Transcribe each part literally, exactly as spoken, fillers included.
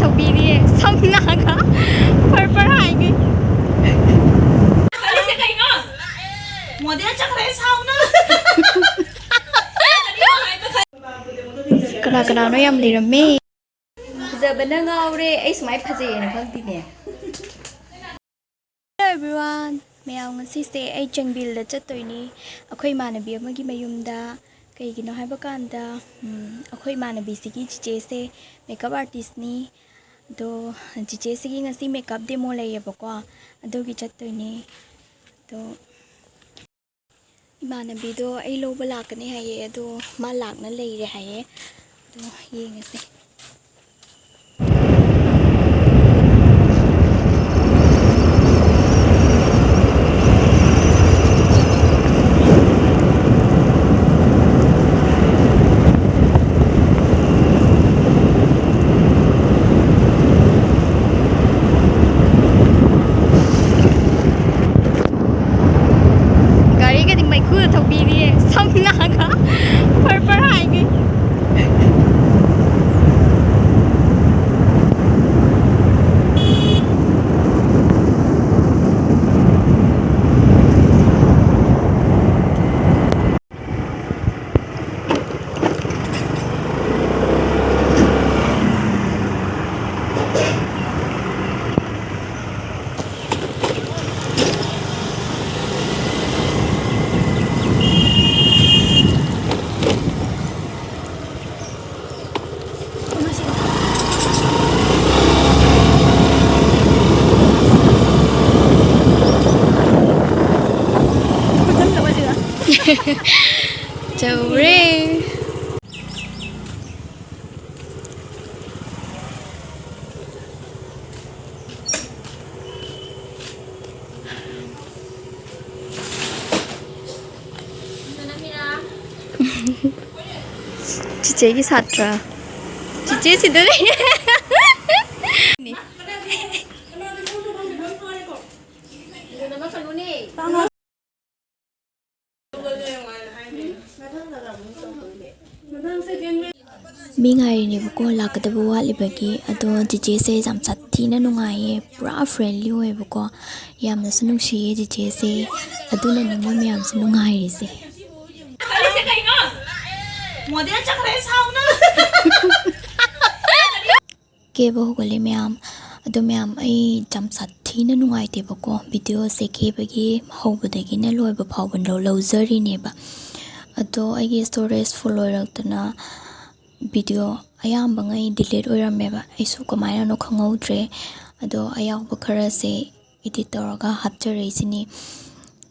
ꯊꯧꯕꯤꯔꯤꯌꯦ꯫ ꯁꯝ ꯅꯥꯒ ꯐꯔ ꯐꯔ ꯍꯥꯏꯒꯩ꯫ ꯀꯔꯤꯁꯦ ꯀꯩꯅꯣ? ꯃꯣꯗꯦꯜ ꯆꯠꯈ꯭ꯔꯦ ꯁꯥꯎꯅ꯫ ꯀꯅꯥ ꯀꯅꯥꯅꯣ ꯌꯥꯝ ꯂꯩꯔꯝꯃꯦ꯫ ꯐꯖꯕꯅ ꯉꯥꯎꯔꯦ꯫ ꯑꯩ ꯁꯨꯃꯥꯏꯅ ꯐꯖꯩꯌꯦꯅ ꯈꯪꯗꯦꯅꯦ꯫ Hello everyone, ꯃꯌꯥꯝ, ꯉꯁꯤꯁꯦ ꯑꯩ ꯆꯥꯟꯗꯦꯜꯗ ꯆꯠꯇꯣꯏꯅꯤ, ꯑꯩꯈꯣꯏ ꯏꯃꯥꯟꯅꯕꯤ ꯑꯃꯒꯤ ꯃꯌꯨꯝꯗ꯫ ꯀꯩꯒꯤꯅꯣ ꯍꯥꯏꯕ ꯀꯥꯟꯗ, ꯎꯝ, ꯑꯩꯈꯣꯏ ꯏꯃꯥꯟꯅꯕꯤꯁꯤꯒꯤ ꯆꯤꯆꯦꯁꯦ makeup artistꯅꯤ꯫ ꯑꯗꯣ ꯆꯤꯆꯦꯁꯤꯒꯤ ꯉꯁꯤ makeup demo ꯂꯩꯌꯦꯕꯀꯣ, ꯑꯗꯨꯒꯤ ꯆꯠꯇꯣꯏꯅꯦ꯫ ꯑꯗꯣ ꯏꯃꯥꯟꯅꯕꯤꯗꯣ ꯑꯩ ꯂꯧꯕ ꯂꯥꯛꯀꯅꯤ ꯍꯥꯏꯌꯦ, ꯑꯗꯣ ꯃꯥ ꯂꯥꯛꯅ ꯂꯩꯔꯦ ꯍꯥꯏꯌꯦ꯫ ꯑꯗꯣ ꯌꯦꯡꯉꯁꯦ꯫ ꯒꯥꯔꯤꯒꯗꯤ ꯃꯩꯈꯨꯗ ꯊꯧꯕꯤꯔꯤꯌꯦ꯫ ꯁꯝ ꯅꯥꯒ ꯐꯔ ꯐꯔ ꯍꯥꯏꯒꯩ꯫ ꯆꯧꯔꯦ꯫ ꯆꯤꯆꯦꯒꯤ ꯁꯥꯇ꯭ꯔ꯫ ꯆꯤꯆꯦ ꯁꯤꯗ ꯂꯩ꯫ ꯃꯤ ꯉꯥꯏꯔꯤꯅꯦꯕꯀꯣ, ꯂꯥꯛꯀꯗꯕ ꯋꯥꯠꯂꯤꯕꯒꯤ꯫ ꯑꯗꯣ ꯆꯤꯆꯦꯁꯦ ꯌꯥꯝ ꯁꯥꯊꯤꯅ ꯅꯨꯡꯉꯥꯏꯌꯦ, ꯄꯨꯔꯥ friendly ꯑꯣꯏꯌꯦꯕꯀꯣ꯫ ꯌꯥꯝꯅꯁꯨ ꯅꯨꯡꯁꯤꯌꯦ ꯆꯤꯆꯦꯁꯦ꯫ ꯑꯗꯨꯅꯅꯦ ꯃꯣꯏ ꯃꯌꯥꯝꯁꯨ ꯅꯨꯡꯉꯥꯏꯔꯤꯁꯦ꯫ ꯀꯦꯕ ꯍꯧꯒꯠꯂꯦ ꯃꯌꯥꯝ꯫ ꯑꯗꯣ ꯃꯌꯥꯝ, ꯑꯩ ꯌꯥꯝ ꯁꯥꯊꯤꯅ ꯅꯨꯡꯉꯥꯏꯇꯦꯕꯀꯣ꯫ Videoꯁꯦ ꯀꯦꯕꯒꯤ ꯍꯧꯕꯗꯒꯤꯅ ꯂꯣꯏꯕ ꯐꯥꯎꯕ ꯂꯧ-, ꯂꯧꯖꯔꯤꯅꯦꯕ꯫ ꯑꯗꯣ ꯑꯩꯒꯤ storage full ꯑꯣꯏꯔꯛꯇꯅ video ꯑꯌꯥꯝꯕꯉꯩ delete ꯑꯣꯏꯔꯝꯃꯦꯕ꯫ ꯑꯩꯁꯨ ꯀꯃꯥꯏꯅꯅꯣ ꯈꯪꯍꯧꯗ꯭ꯔꯦ꯫ ꯑꯗꯣ ꯑꯌꯥꯎꯕ ꯈꯔꯁꯦ edit ꯇꯧꯔꯒ ꯍꯥꯞꯆꯔꯛꯏꯁꯤꯅꯤ꯫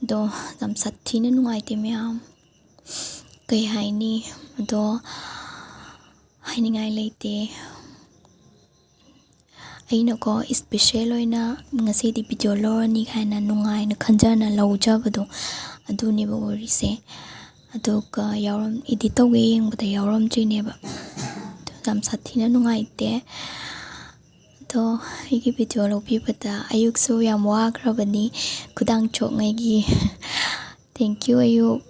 ꯑꯗꯣ ꯌꯥꯝ ꯁꯥꯊꯤꯅ ꯅꯨꯡꯉꯥꯏꯇꯦ ꯃꯌꯥꯝ꯫ ꯀꯩ ꯍꯥꯏꯅꯤ? ꯑꯗꯣ ꯍꯥꯏꯅꯤꯡꯉꯥꯏ ꯂꯩꯇꯦ꯫ ꯑꯩꯅꯀꯣ, special ꯑꯣꯏꯅ ꯉꯁꯤꯗꯤ video ꯂꯧꯔꯅꯤ ꯀꯥꯏꯅ ꯅꯨꯡꯉꯥꯏꯅ ꯈꯟꯖꯅ ꯂꯧꯖꯕꯗꯣ, ꯑꯗꯨꯅꯦꯕ ꯑꯣꯏꯔꯤꯁꯦ꯫ ꯑꯗꯨꯒ ꯌꯥꯎꯔꯝ-, edit ꯇꯧꯒꯦ ꯌꯦꯡꯕꯗ ꯌꯥꯎꯔꯝꯗ꯭ꯔꯤꯅꯦꯕ꯫ ꯑꯗꯨ ꯌꯥꯝ ꯁꯥꯊꯤꯅ ꯅꯨꯡꯉꯥꯏꯇꯦ꯫ ꯑꯗꯣ ꯑꯩꯒꯤ video ꯂꯧꯕꯤꯕꯗ, ꯑꯌꯨꯛꯁꯨ ꯌꯥꯝ ꯋꯥꯈ꯭ꯔꯕꯅꯤ ꯈꯨꯗꯥꯡ ꯆꯣꯛꯉꯩꯒꯤ꯫ Thank you ꯑꯌꯨꯛ꯫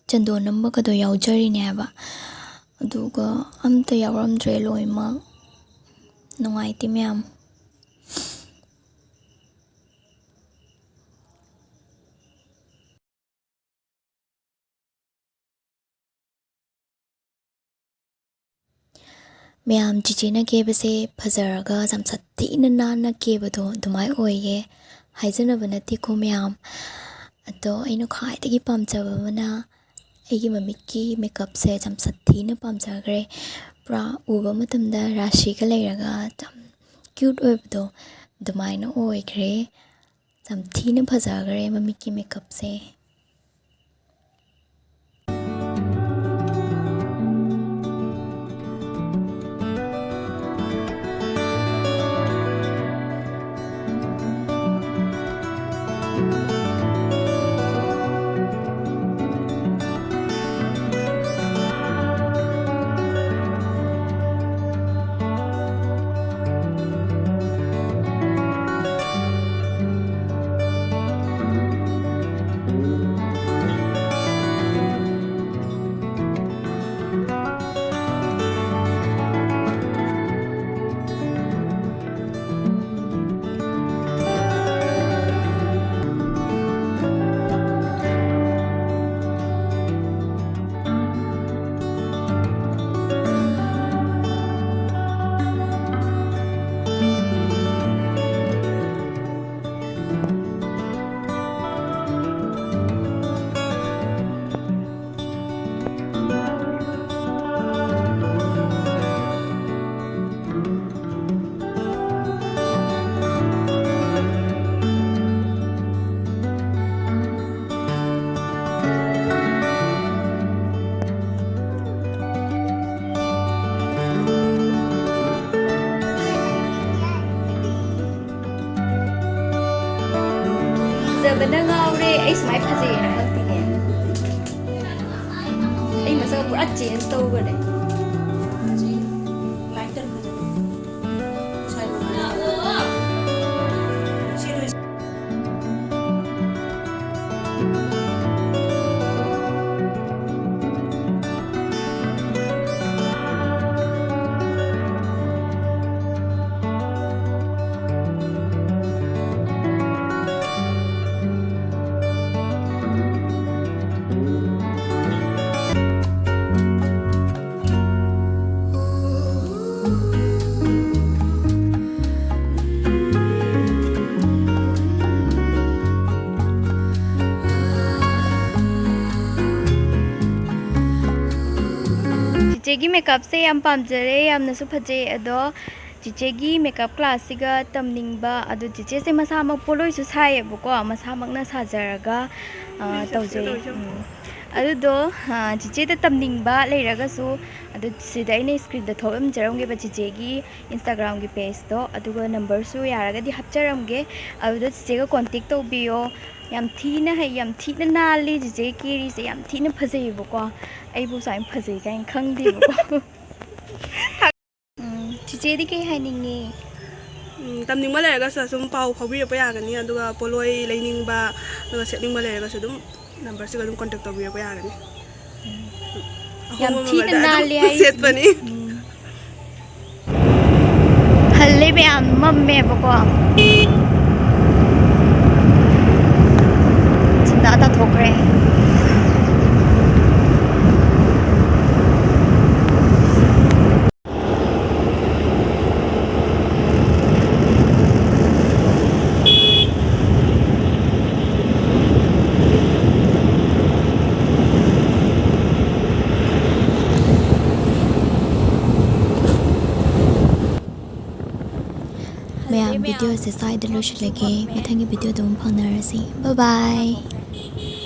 ꯆꯟꯗꯣꯟ ꯅꯝꯕꯒꯗꯣ ꯌꯥꯎꯖꯔꯤꯅꯦ ꯍꯥꯏꯕ, ꯑꯗꯨꯒ ꯑꯝꯇ ꯌꯥꯎꯔꯝꯗ꯭ꯔꯦ ꯂꯣꯏꯅꯃꯛ꯫ ꯅꯨꯡꯉꯥꯏꯇꯦ ꯃꯌꯥꯝ꯫ ꯃꯌꯥꯝ, ꯆꯤꯆꯦꯅ ꯀꯦꯕꯁꯦ ꯐꯖꯔꯒ ꯌꯥꯝ ꯁꯥꯊꯤꯅ ꯅꯥꯟꯅ ꯀꯦꯕꯗꯣ ꯑꯗꯨꯃꯥꯏ ꯑꯣꯏꯌꯦ꯫ ꯍꯥꯏꯖꯅꯕ ꯅꯠꯇꯦꯀꯣ ꯃꯌꯥꯝ꯫ ꯑꯗꯣ ꯑꯩꯅ ꯈ꯭ꯋꯥꯏꯗꯒꯤ ꯄꯥꯝꯖꯕ ꯑꯃꯅ ꯑꯩꯒꯤ ꯃꯃꯤꯠꯀꯤ makeupꯁꯦ ꯌꯥꯝ ꯁꯥꯊꯤꯅ ꯄꯥꯝꯖꯈ꯭ꯔꯦ꯫ ꯄꯨꯔꯥ ꯎꯕ ꯃꯇꯝꯗ ꯔꯥꯁꯤꯒ ꯂꯩꯔꯒ ꯌꯥꯝ cute ꯑꯣꯏꯕꯗꯣ ꯑꯗꯨꯃꯥꯏꯅ ꯑꯣꯏꯈ꯭ꯔꯦ꯫ ꯌꯥꯝ ꯊꯤꯅ ꯐꯖꯈ꯭ꯔꯦ ꯃꯃꯤꯠꯀꯤ makeupꯁꯦ꯫ ꯑꯩ ꯁꯨꯃꯥꯏꯅ ꯐꯖꯩꯌꯦꯅ ꯈꯪꯗꯦꯅꯦ꯫ ꯑꯩ ꯃꯁꯛ ꯄꯨꯔꯥ change ꯇꯧꯈ꯭ꯔꯦ꯫ ꯆꯤꯆꯦꯒꯤ makeupꯁꯦ ꯌꯥꯝ ꯄꯥꯝꯖꯔꯦ, ꯌꯥꯝꯅꯁꯨ ꯐꯖꯩ꯫ ꯑꯗꯣ ꯆꯤꯆꯦꯒꯤ makeup classꯁꯤꯒ ꯇꯝꯅꯤꯡꯕ, ꯑꯗꯣ ꯆꯤꯆꯦꯁꯦ ꯃꯁꯥꯃꯛ ꯄꯣꯠꯂꯣꯏꯁꯨ ꯁꯥꯏꯌꯦꯕꯀꯣ, ꯃꯁꯥꯃꯛꯅ ꯁꯥꯖꯔꯒ, ꯑ, ꯇꯧꯖꯩ꯫ ꯎꯝ꯫ ꯑꯗꯨꯗꯣ, ꯑ, ꯆꯤꯆꯦꯗ ꯇꯝꯅꯤꯡꯕ ꯂꯩꯔꯒꯁꯨ, ꯑꯗꯨ ꯁꯤꯗ ꯑꯩꯅ screenꯗ ꯊꯣꯛꯂꯝꯖꯔꯝꯒꯦꯕ ꯆꯤꯆꯦꯒꯤ Instagramꯒꯤ pageꯇꯣ, ꯑꯗꯨꯒ numberꯁꯨ ꯌꯥꯔꯒꯗꯤ ꯍꯥꯞꯆꯔꯝꯒꯦ꯫ ꯑꯗꯨꯗ ꯆꯤꯆꯦꯒ contact ꯇꯧꯕꯤꯌꯣ꯫ ꯌꯥꯝ ꯊꯤꯅ ꯍꯩ, ꯌꯥꯝ ꯊꯤꯅ ꯅꯥꯜꯂꯤ꯫ ꯆꯤꯆꯦ ꯀꯦꯔꯤꯁꯦ ꯌꯥꯝ ꯊꯤꯅ ꯐꯖꯩꯌꯦꯕꯀꯣ꯫ ꯑꯩꯕꯨ ꯁꯨꯃꯥꯏꯅ ꯐꯖꯩ ꯀꯥꯏꯅ ꯈꯪꯗꯦꯕꯀꯣ꯫ ꯎꯝ, ꯆꯤꯆꯦꯗꯤ ꯀꯩ ꯍꯥꯏꯅꯤꯡꯉꯤ? ꯎꯝ, ꯇꯝꯅꯤꯡꯕ ꯂꯩꯔꯒꯁꯨ ꯑꯁꯨꯝ ꯄꯥꯎ ꯐꯥꯎꯕꯤꯔꯛꯄ ꯌꯥꯒꯅꯤ꯫ ꯑꯗꯨꯒ ꯄꯣꯠꯂꯣꯏ ꯂꯩꯅꯤꯡꯕ, ꯑꯗꯨꯒ ꯁꯦꯠꯅꯤꯡꯕ ꯂꯩꯔꯒꯁꯨ ꯑꯗꯨꯝ numberꯁꯤꯒ ꯑꯗꯨꯝ contact ꯇꯧꯕꯤꯔꯛꯄ ꯌꯥꯒꯅꯤ꯫ ꯌꯥꯝ ꯑꯍꯣꯡꯕ ꯊꯤꯅ ꯃꯃꯜꯗ ꯑꯗꯨꯝ ꯅꯥꯜꯂꯦ ꯍꯥꯏꯁꯤꯅꯤ꯫ ꯁꯦꯠꯄꯅꯤ꯫ ꯎꯝ꯫ ꯍꯜꯂꯦ ꯃꯌꯥꯝ, ꯃꯝꯃꯦꯕꯀꯣ꯫ ꯁꯤꯟꯗꯥ ꯇꯥꯊꯣꯛꯈ꯭ꯔꯦ꯫ ꯃꯌꯥꯝ, videoꯁꯦ ꯁ꯭ꯋꯥꯏꯗ ꯂꯣꯏꯁꯤꯜꯂꯒꯦ꯫ ꯃꯊꯪꯒꯤ videoꯗ ꯑꯃꯨꯛ ꯐꯪꯅꯔꯁꯤ꯫ Bye bye꯫